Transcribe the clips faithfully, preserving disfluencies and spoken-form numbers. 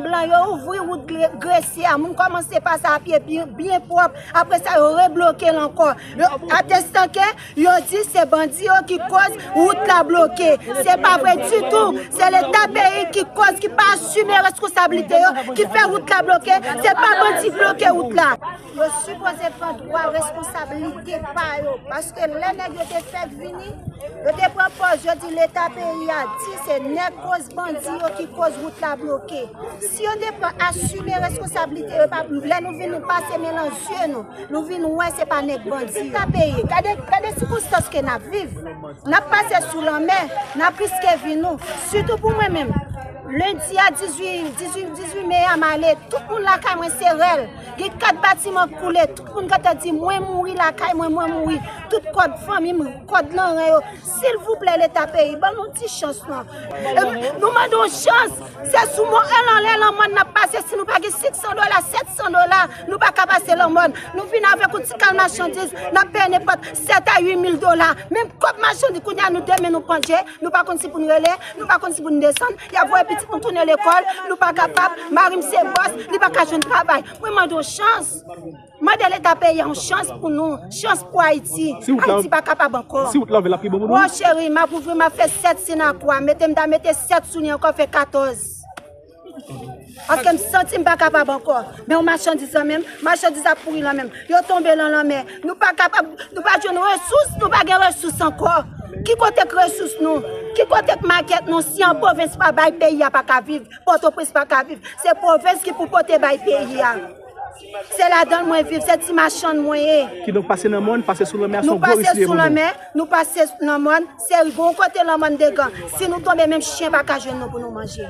Blan yo ouvri wout Gre- Gresye a, moun kòmanse pase a pye byen, byen pwòp. Apre sa, yo rebloke l ankò. Yo, atestan ke yo di se bandi yo ki koz wout la bloke. Se pa vre ditou. Se Leta peyi ki koz, ki pa asime reskonsablite yo, ki fè wout la bloke. Se pa bandi bloke wout la. Yo sipoze pran dwa reskonsablite pa yo. Paske lè nèg yo te fèk vini, yo te pran pòz, yo di Leta peyi a di se nèg koz bandi yo ki koz wout la bloke. Si yo te pran asime reskonsablite yo, pa, lè nou vin nou pase men nan zye nou, nou vin wè se pa nèg bandi yo. Leta peyi, gade, gade sikonstans ke n ap viv. N ap pase sou lanmè, n ap riske vi nou. Sitou pou mwen menm. Lendi a dizuit, dizuit, dizuit me a m ale, tout moun lakay mwen se rèl. Gen kat batiman k koule, tout moun gentan di mwen mouri lakay mwen, mwen mouri. Tout kòd fanmi m, kòd nan ren yo. Silvouplè, Leta peyi, ban nou ti chans non. E, nou mande yon chans. Se sou mòn an anlè lanmòn n ap pase. Si nou pa gen senk san dola, sèt san dola, nou pa ka pase lanmòn. Nou vin avèk yon ti kal machandiz, n ap peye nenpòt sèt a uit mil dola. Menm kòb machandiz, kounye a nou de men nou pandje, nou pa konn si pou n rele, nou pa konn si pou n desann. Y ap voye pitit nou tounen lekòl, nou pa kapab. Mari m se bòs, li pa ka jwenn travay. Mwen mande yon chans. Mande Leta peyi a yon chans pou nou, chans pou Ayiti. Si wout la, Ayiti pa kapab ankò. Si wout la ouvè, l ap pi bon pou nou. Wò cheri, m ap ouvri, m ap fè sèt sinakwa. Mete m ta mete sèt sou li ankò, fè katòz. Paske m santi m pa kapab ankò. Men yon machandiz lan menm, machandiz ap pouri lan menm. Yo tonbe lan lanmè. Nou pa kapab, nou pa jwenn resous, nou pa gen resous ankò. Ki kote k resous nou? Ki kote k makèt nou? Si an pwovens pa bay, peyi a pa ka viv. Pòtoprens pa ka viv. Se pwovens ki pou pote bay peyi a. Se ladan l mwen viv, se ti machann mwen ye. Kidonk, pase nan mòn, pase sou lanmè a, se yon gwo risk li ye pou nou. Nou pase sou lanmè, nou pase nan mòn, se yon kote lanmòn degan. Si nou tonbe, menm chen pa ka jwenn nou pou nou manje.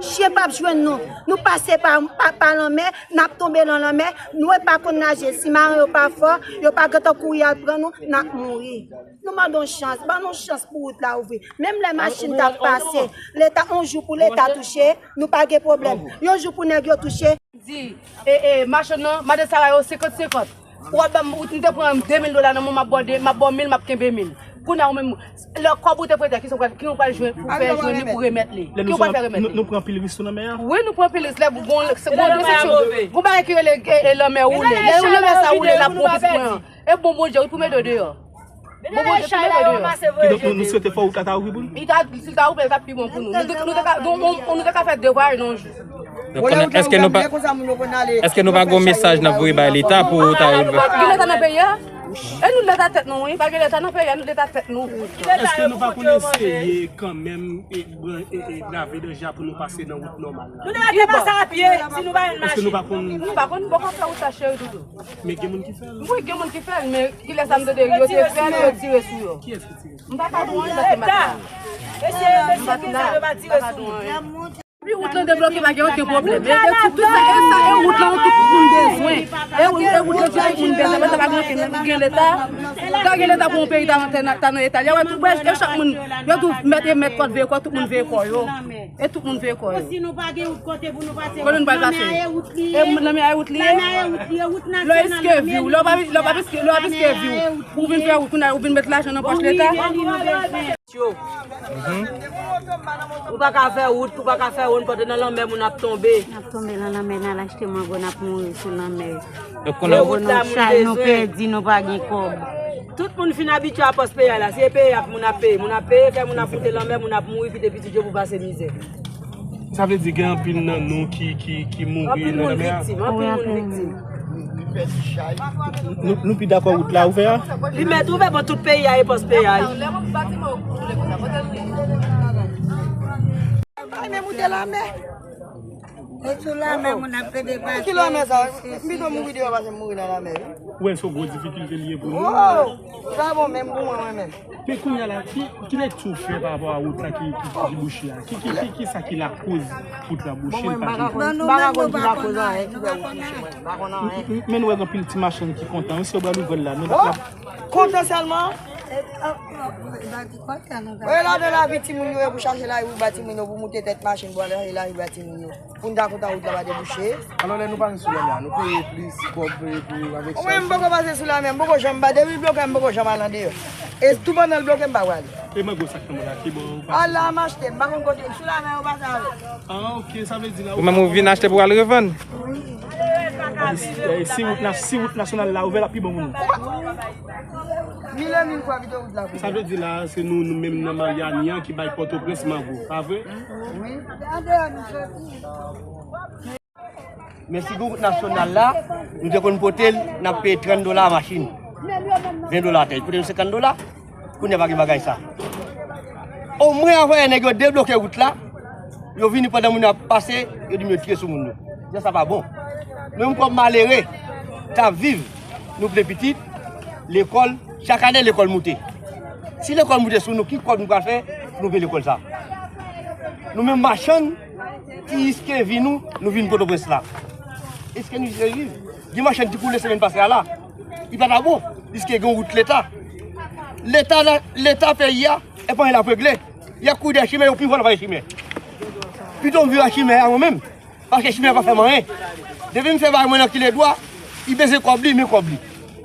Chen p ap jwenn nou. Nou pase pa, pa, pa lanmè, n ap tonbe nan lanmè. Nou pa konn naje. Si maren yo pa fò, yo pa gentan kouri al pran nou, n ap mouri. Nou mande yon chans, ban nou chans pou wout la ouvri. Menm lè machin t ap pase, Leta, yon jou pou Leta touche, nou pa gen pwoblèm. Yon jou pou nèg yo touche. Di, e, e, machann nan, madanm Sara yo, senkant senkant. Ou ap ban m, ou te pran de mil dola nan men m, m ap ba w de, m ap ba w mil, m ap kenbe mil. Kounye a ou menm, lè kòb ou te prete a, kisa w pral, ki w pral jwenn pou fè jwenn li pou remèt li? Ki w pral fè remèt li? Nou, nou pran anpil risk sou lanmè a? Wi, nou pran anpil risk. Lè gon, se gon de seksyon, gon bagay ki rele, e, e, lanmè woule. Lè lanmè sa woule, l ap pran pitit mwen an. E bon Bondye, wi, pou mete w deyò. Bon Bondye, pou mete w deyò. Kidonk, nou, nou swete fò wout la ta ouvri pou nou? Li ta, si l ta ouvri, l t ap pi bon pou nou. Nou te, nou te ka, nou, nou, nou te ka fè devwa yo nan yon jou. Donk, konnen, èske nou pa, èske nou pa gen yon mesaj n ap voye bay Leta pou ta... Pa gen Leta nan peyi a? E nou Leta tèt nou, wi. Pa gen Leta nan peyi a, nou Leta tèt nou. Èske nou pa konn eseye kanmenm e, e, e, brave danje a pou nou pase nan wout nòmal la? Nou te mèt pase a pye, si nou pa jwenn machin. Èske nou pa konn... Nou pa konn, bon, kòm sa wout la cheri doudou. Men gen moun ki fè l. Wi, gen moun ki fè l, men kilès sa m tande yo te fè l, yo tire sou yo. Kiyès ki tire sou yo? M pa ka di w anyen paske m pa t la. Mesye, mesye, kilès yo pa tire sou yo? Depi wout lan debloke, pa gen okenn pwoblèm. E, e, tout, tout sa, e sa, e wout lan tout moun bezwen. E, e wout lan tout moun bezwen. Mwen, sa pa gen okenn, gen Leta. Ka gen Leta pou yon peyi ta, ta, ta nan eta l. Y a wè tout, brèf, e chak moun, yo tou mèt, e mèt kòd veye kò, tout moun veye kò yo. E tout moun veye kò yo. Si nou pa gen wout kote pou nou pase, kote nou pral pase? Lanmè a e wout li ye. E lanmè a e wout li ye. Lanmè a e wout li ye, wout nasyonal. Lè w riske vi w, lè w pa, lè w pa riske, lè w pa riske vi w pou w vin fè wout, kounye a ou vin met lajan nan pòch Leta. Yo. Ou pa ka fè wout, ou pa ka fè wonn, pandan nan lanmè moun ap tonbe. N ap tonbe nan lanmè, n al achte mango, n ap mouri sou lanmè. Donk, kounye a, nou chay, nou pèdi, nou pa gen kòb. Tout moun fin abitye a pòs peyay la. Se peye ap moun ap peye. Moun ap peye, fè moun ap moute lanmè, moun ap mouri, kite pitit yo pou pase mizè. Sa vle di gen anpil nan nou ki, ki, ki mouri nan lanmè a? Anpil moun viktim, anpil moun viktim. Nou, nou pi dakò wout la ouvè a? Li mèt ouvè pou tout peyi a e pòs peyay. Ay, men moute lanmè. E sou lanmè moun ap pede pase. Ki lanmè sa? M pito mouri deyò pase m mouri nan lanmè, wi. Ou wè se yon gwo difikilte li ye pou nou? Oh! Sa bon menm pou mwen, mwen menm. Men kounye a la, ki, ki lekti w fè pa rapò a wout la ki, ki, ki bouche a? Ki, ki, ki, ki sa ki lakoz wout la bouche, l pa vin? Mwen menm, mwen pa konn. M pa ka konn ki lakoz anyen ki fè wout bouche, mwen. M pa konn anyen. M, m, men nou wè gen anpil ti machann ki kontan wi, si yo pral ouvè l la, nou... Oh! Kontan sèlman? Wè, ladan lavi timoun yo, e pou chache lavi pou ba timoun yo, pou moute tèt machin, pou al chache lavi ba timoun yo. Pou n ta kontan wout la pa debouche. Alò, lè nou pase sou lanmè a, nou peye plis kòb, peye pou avèk sa. Mwen, m poko pase sou lanmè, m poko janm ba, depi l bloke, m poko janm al andeyò. E tou pandan l bloke, m pa prale. E mango sa k nan men w la, ki bò ou pase? Ala, m achte, m pa konn kote, sou lanmè yo pase avè. Ah, ok, sa vle di la. Ou menm ou vin achte pou al revann? E si, e si wout na-, si wout nasyonal la ouvè, l ap pi bon pou nou. Mil e mil fwa pito wout la. Sa vle di la, se nou, nou menm nan Maryani an ki bay Pòtoprens mango, pa vre? Wi. Men si gen wout nasyonal la, nou te konn pote l, n ap peye trant dola machin. Ven dola tè, koute nou senkant dola, kounye a pa gen bagay sa. Omwen avan yè nèg yo debloke wout la, yo vini pandan moun yo ap pase, yo di m yo tire sou moun yo. Jan sa pa bon. Nou menm kòm malere, t ap viv, nou vle pitit, lekòl, chak ane lekòl moute. Si lekòl moute sou nou, ki kòb nou pral fè pou nou peye lekòl sa? Nou menm machann, ki riske vi nou, nou vin Pòtoprens la. Èske nou riske viv? Gen machann ki koule semèn pase a la. Li pa ta bon, piske gen wout leta. Leta la, leta peyi a, e pa anyen l ap regle. Y ap kouri dèyè chimè, yo pi vòlè pase chimè. Pito m viv ak chimè a mwen menm, paske chimè pa fè m anyen. Depi m fè bagay mwen nan kilè dwa, li bezwen kòb li, men kòb li.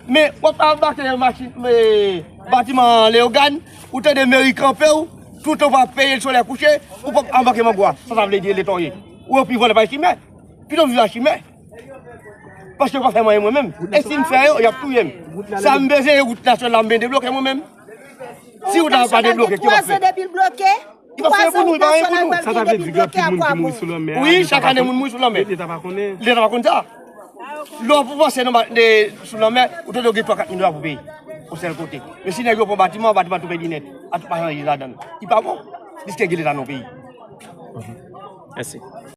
Men w ap anbake machin, e, batiman Leyogàn, ou tande meri kanpe w, toutan w pa peye l solèy kouche, ou p ap anbake mango a. Sa sa vle di leta w ye? Ou yo pi vòlè pase chimè. Pito m viv ak chimè. Paske yo pa fè m anyen mwen menm. E si m fè yo, y ap touye m. Sa m bezwen, e wout nasyonal la m bezwen debloke mwen menm. Si wout la pa debloke, ki w ap fè? Depi l bloke, li pa fè pou nou, li pa fè pou nou. Sa ta vle di gen anpil moun ki mouri sou lanmè a. Wi, chak ane moun mouri sou lanmè. Leta pa konnen. Leta pa konn sa. Lè w pou panse nan ba-, de, sou lanmè, ou tande yo gen twa kat mil dola pou peye. Yon sèl kote. Men si nèg yo pran batiman, batiman tou pèdi nèt. A tout pa chanje ladan l. Li pa bon. Piske gen leta nan peyi. Mèsi.